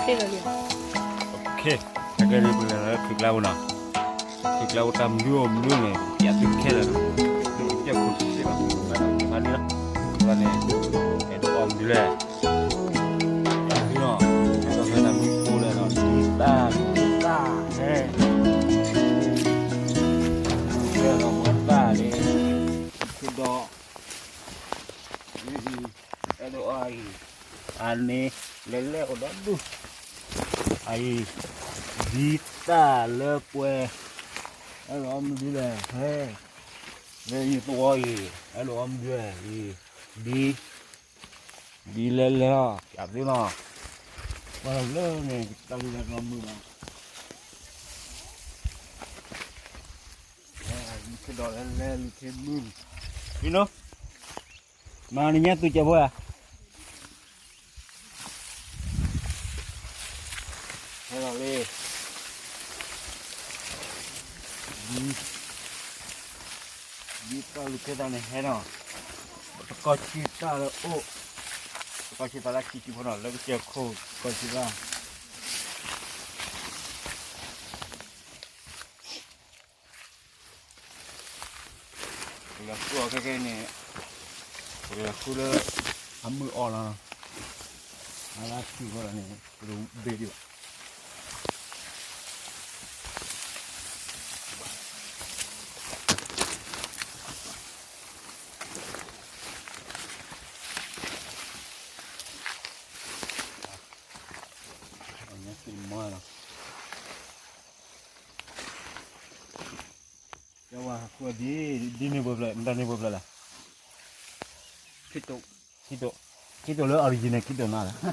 ခဲကဲန့ၣ် ပလဲၤလၢဖံးကျါအိၣ်နီၤ, ဖံးကျါအိၣ်တၢ်မနုၤအိၣ်မနုၤန့ၣ် ပျးသုခဲလၢာ်နီၤ, ပျဲၢ်ခိၣ်စ့ၢ်ကီး ဘၣ်လီၤန့ၣ်လီၤ, ဘၣ်န့ၣ် အဲၣ်ဒိးအီၣ်မနုၤလဲၣ်, ပျးသုနီၤ, အဲၣ်ဒိးဖဲတၢ်မနုၤအိၣ်လဲၣ်နီၤ, တၢ်တၢ်ဟဲ ဒီးမတၢ်လံ, ဒီး အဲၣ်ဒိးအီၣ်အံၤ, အန့ၣ် လဲၤလဲၤအိၣ်ဒီဒူၣ်, အအံၤ ဒ်တၢ်လၢပှဲၤ, အဲၣ်ဒိးအီၣ်မနုၤလဲၣ်, ဟဲ လၢယသဝီအံၤ အဲၣ်ဒိးအီၣ်မနုၤလဲၣ်, ဒ် ဒ်လဲၤလဲၤလီၤ ပျးသုနီၤ, ပှၤလၢန့ၣ် တၢ်လၢယၤကမုာ်လီၤ, လူၤခ့ဒီးလဲၤလဲၤ လူၤခ့မုၢ်, မၤနညါသူကဲးဖိဧါ ဟဲလီၤလံ, ဒ်တၢ်လူၤခ့သးန့ၣ်ဟဲနီၤ, တကီၢ်ဆံတၢ်လၢအိၣ်, တကီၢ်ဆံသးလၢဆံးဆံးဖိနီၤ လၢကစၢၢ်ခိၣ်တကီၢ်ဆံသး ပလဲၤဃုအီၤခဲခဲန့ၣ်, ပလဲၤဃုလၢ အမုၢ်အီၣ်လီၤ, အလၢထံၣ်ဃီလီၤန့ၣ် ပတဘ့ၣ်ဒံးဘၣ်. ယဝၤဃိဒ်, ဒ်န့ၣ်ပှဲၤဖျၢၣ်, မတၤန့ၣ်ပှဲၤဖျၢၣ်လဲၣ်, ခံတိာ်, ခံတိာ်လၢ original ခံတိာ်နၤလီၤ,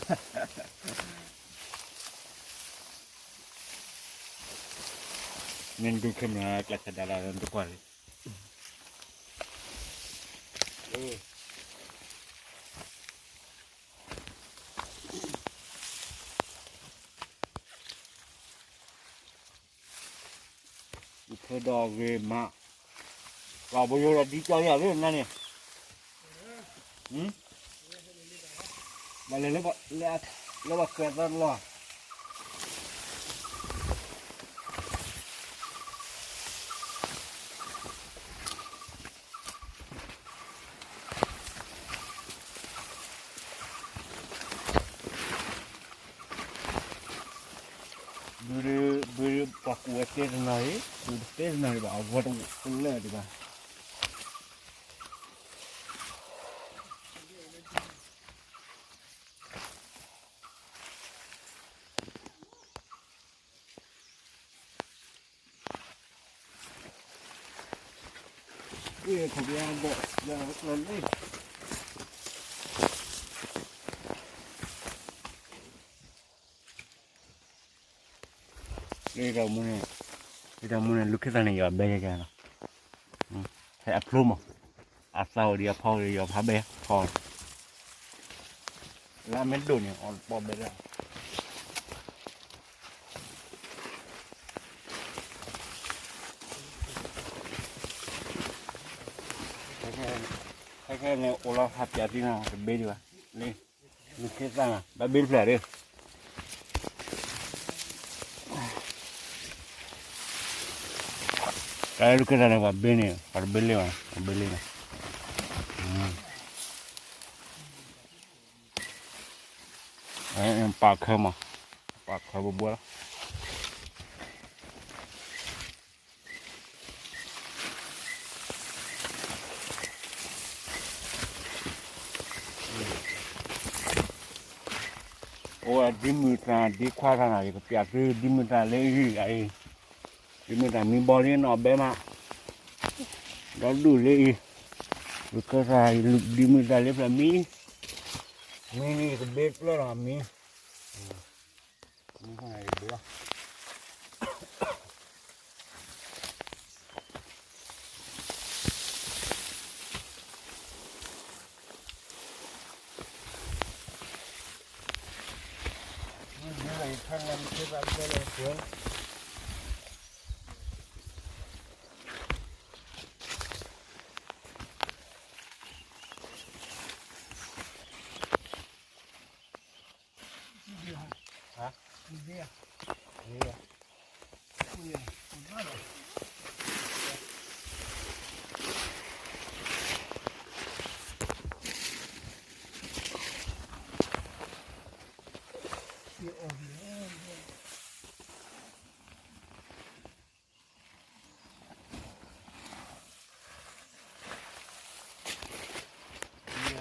မ့ၢ်ဒုးခဲမုၢ် ကျဲးစၢးဒၣ်လၢတကွၢ်လံ. ဖဲဒီးဂ့ၤမး, ပှၤဘိယိဒီးဒ်ကၠီယၤလၢနၤန့ၣ်, ဘၣ်လဲၤလၢ, လၢဘၣ်ဃဲသီတလီၢ် ဘု, ဘုပှၤကူးဝဲတဲတနၤအံၤ, ကူးတတဲတနၤအံၤဘၣ်, အဝဲတဝဲၢ်တလၢာ်ဒံးဘၣ်. လၢတၢ်မူန့ၣ်, လၢတၢ်မူန့ၣ် လူၤခ့သးန့ၣ် ယွၤဘဲယကနီၤ, ဖဲအဖျိမး, အသၣ်ဝဲဒံး အဖီဝဲဒံး ယွၤဖးဘဲဖီ, လၢအမ့ၢ်ဒိၣ်န့ၣ် အီၤတပီၢ်ဘဲဒၣ် ခဲခဲန့ၣ် အိၣ်လီၤဟးပၠးသံနီၤ တဘ့ၣ်ဒံးဘၣ်, လၢ လူၤခ့သၣ်နီၤ ဘၣ်ဘ့ၣ်တဖျၢၣ်ဒီး, တၢ်လူၤခ့သၣ်န့ၣ် ပှၤဘ့ၣ်န့ၣ် ပှၤတဘ့ၣ်လၢဘၣ်, ပှၤဘ့ၣ်လၢနီၤ, ပာ်ခၢမး, ပာ်ခၢဘိဘိလီၤ. အိၣ်ဒ်မုၢ်တၢ်ဒ်ခွါတၢ်နီၤ ယကပျးသုဒ်မုၢ်တၢ်လၢအံၤ, ဒ်မုၢ်တၢ်မံဘီလံနီၤဘဲမး, ဒီဒူၣ်လၢအံၤ, ယကစၢ်ဒ်မုၢ်တၢ်လၢဖျၢၣ်မံ, မံန့ၣ်ယကဘ့ၣ်ပျၢၢ်လီၤမံ မ့ၢ်ဃိန့ၣ်ယဘ့ၣ်လီၤ. မ့ၢ်ယထါလၢမ့ၢ်သ့ဘၣ်ဘဲလၢပှဲၤ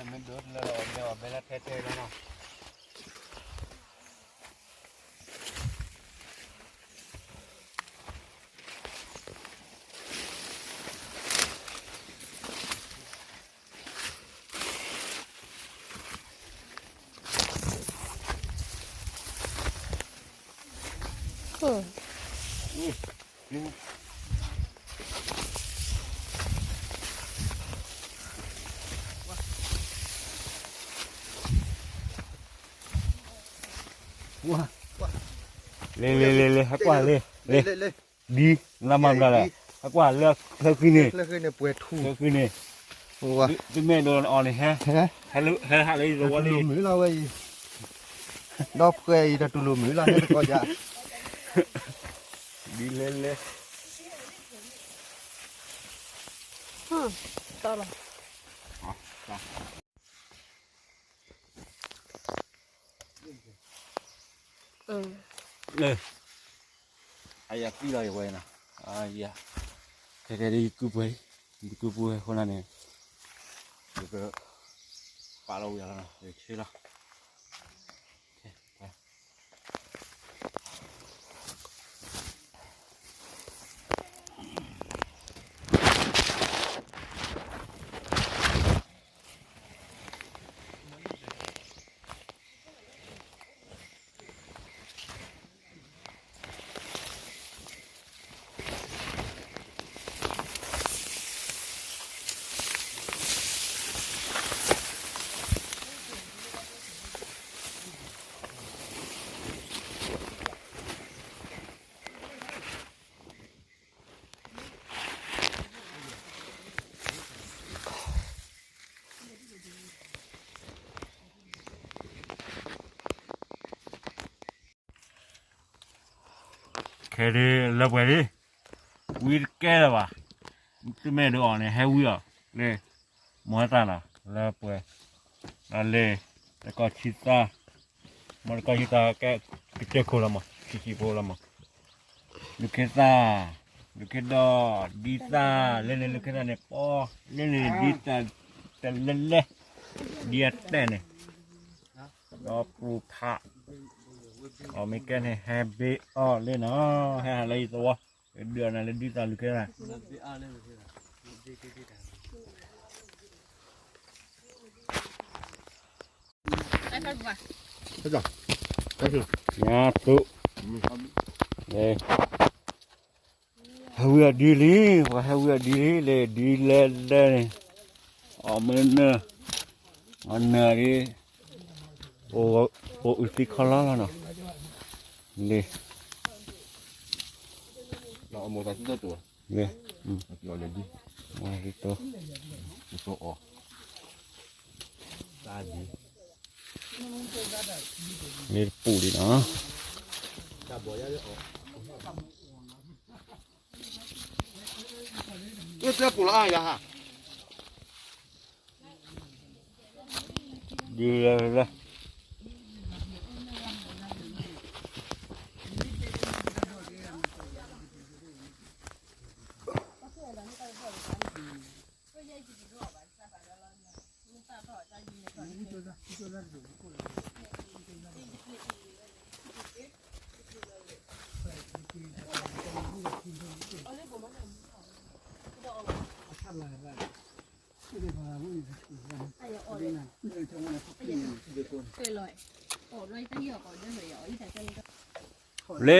မ့ၢ်ဒိးလၢအီၤဘဲလၢထဲထဲလီၤနီၤ. လဲၤလဲၤလဲၤလဲၤ ဟဲကွၢ်လၢ လၢ လၢ ဒ် လၢမၤဘျါလဲၣ် ဟဲကွၢ်လၢချၢဃံန့ၣ် ချၢဃံန့ၣ် ပှဲၤထူ ချၢဃံန့ၣ် သုမ့ၢ်ဒိးအီၤန့ၣ် ဟဲ ဟဲဟးလၢယသဝီလံ မုာ်လီၤဝဲအံၤ ဒီးဖှဲအံၤတတူၢ်လိာ်မုာ်လီၤ ဟဲတကီၢ်ယၤ ဒ်လဲၤလဲၤ တီလီၤ အယၤသံလီၤယဝဲနီၤ အယၤ ခဲကဲဒ်ယကုပှဲၤ ယကုပှဲၤအဃိန့ၣ် ယက ပာ်လီၤဝံၤလီၤနီၤ ယဆ့လီၤ ခဲဒ်လၢပှဲၤလံ ဝံတကဲလၢၤဘၣ် သုမ့ၢ်ဒိးအီၤန့ၣ် ဟဲဝံအီၤ လၢ မိၢ်ဟဲသၣ်နီၤ လၢပှဲၤ လၢလ့ တကီၢ်ဆံသၣ် မ့ၢ်တကီၢ်ဆံသၣ်ကဲ ကစၢၢ်ခိၣ်လီၤမး ဆံးဆံးဖိလီၤမး လူၤခ့သၣ် လူၤခ့ဒီး ဒ်သၣ် လၢန့ၣ်လူၤခ့သၣ်န့ၣ် ပီ လၢန့ၣ်ဒ်သၣ် တလဲလဲ ဒ်အတဲာ်န့ၣ် ဒီးပူၤဖး အီၣ်မ့ၢ်ကဲန့ၣ် ဟဲဘ့အီၣ်လၢနီၤ ဟဲဟးလၢယသဝီ ဒုးအီၣ်နၤလၢဒ်သၣ်လူၤခ့သၣ် ညါတူၢ် ဟဲဝံအီၤဒ်လံ ပှၤဟဲဝံအီၤဒ်လံ လၢဒ်လဲၣ်လဲၣ်န့ၣ် အီၣ်မ့ၢ်နၢၤ အီၣ်နၢၤဒ် ပအိၣ်သံခီလီလီၤနီၤ လံ လံ မ့ၢ်တပူၤဒံးနီၤ ဒ်လဲၣ်လဲၣ် လၢ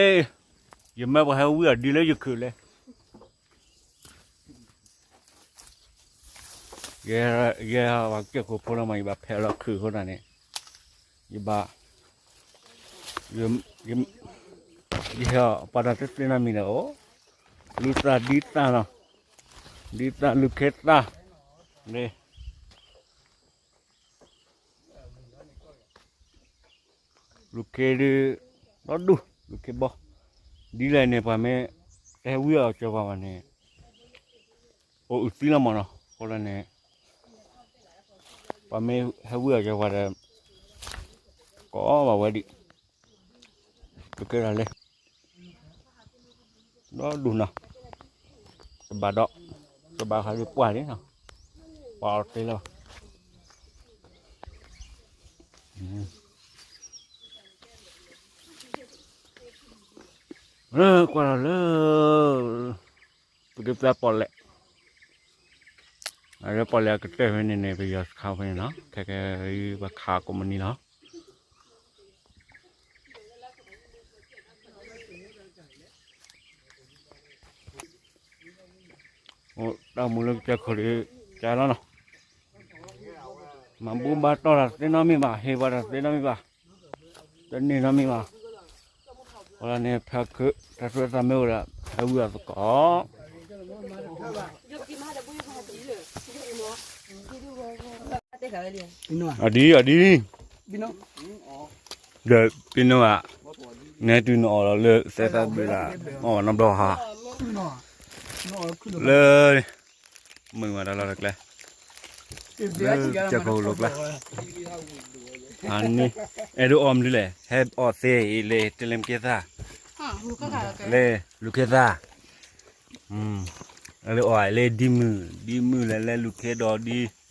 ယမၢပှၤဟဲဝံအီၤဒ်လၢယခုးလဲၣ် ယဲ ယဲပှၤကဲခိၣ်ဖိလီၤမး ယဘၣ်ဖဲးလီၤခုးအဃိသတးန့ၣ် ယဘၣ် ယ ယဟဲအီၤပှၤတၢ်သ့ၣ်သ့ၣ်နီတမံၤန့ၣ်အိၣ် လူၤသၣ်ဒ်သၣ်နီၤ ဒ်သၣ်လူၤခ့သၣ် လၢ လူၤခ့ဒ် ဒီဒူၣ် လူၤခ့ဘီ, ဒ်လဲၣ်န့ၣ် ပှၤမ့ၢ်တဟဲဝံအီၤကၢၤပှၤဘၣ်န့ၣ် အိၣ်အုၣ်သံလီၤမးနီၤ, အဃိလၢန့ၣ် ပှၤမ့ၢ်ဟဲဝံအီၤကၢၤပှၤဒီး ကိးဘၣ်ဝဲဒံး, လူၤခ့တၢ်လဲ ဒီဒူၣ်နီၤ, ကဘၣ်ဒီး ကဘၣ်ဃးဒီးပှၢ်န့ၣ်နီၤ, ပှၤအီၤတ့လၢၤဘၣ်, ကွၢ်လီၤလၢ ပကသးပီၣ်လဲၣ်, အဝဲပီၣ်လဲၣ်အကတၢၢ်ဖဲန့ၣ်န့ၣ် ပယီၤစခါဖဲန့ၣ်နီၤ, ခဲကဲ ပှၤခးကိးမုၢ်နံၤလီၤ. အိၣ်တၢ်မူလၢကစၢၢ်ခိၣ်ဒီး ကၢလီၤနီၤ, မၤဘူၣ်ဘါတီၢ်တၢ်သ့နီတမံၤဘၣ်, ဟ့ၣ်ပှၤတၢ်သ့နီတမံၤဘၣ်, တန့ၢ်နီတမံၤဘၣ်, အဃိလၢန့ၣ် ဖဲခုး တၢ်သူၣ်တၢ်သးမ့ၢ်အိၣ်ဒီး ဟဲဝံအီၤသကိး အဒံအဒံ, ဒီးပ့ၤနီၣ်ဘၣ်, နဲတုၤနအီၣ်လီၤလၢသဲသးဘျုးလၢ်, အီၣ်ဘၣ်နီတဘျီဟါ, လၢ မုာ်မးတၢ်လီၢ်တၢ်ကျဲ, လၢကစၢၢ်ခိၣ်လိၤကျါ, န့ၣ် အဲၣ်ဒိးအီၣ်မနုၤလဲၣ်, ဟဲအီၣ်သ့အံၤလဲၤတလဲၤမုၢ်က့သၣ်, လဲၤလူၤခ့သၣ်, လၢအီၣ်လဲၤဒ်မုၢ်, ဒ်မုၢ်လဲၤလဲၤလူၤခ့ဒီးဒ်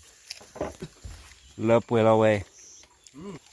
လၢပှဲၤလီၤဝဲအံၤ,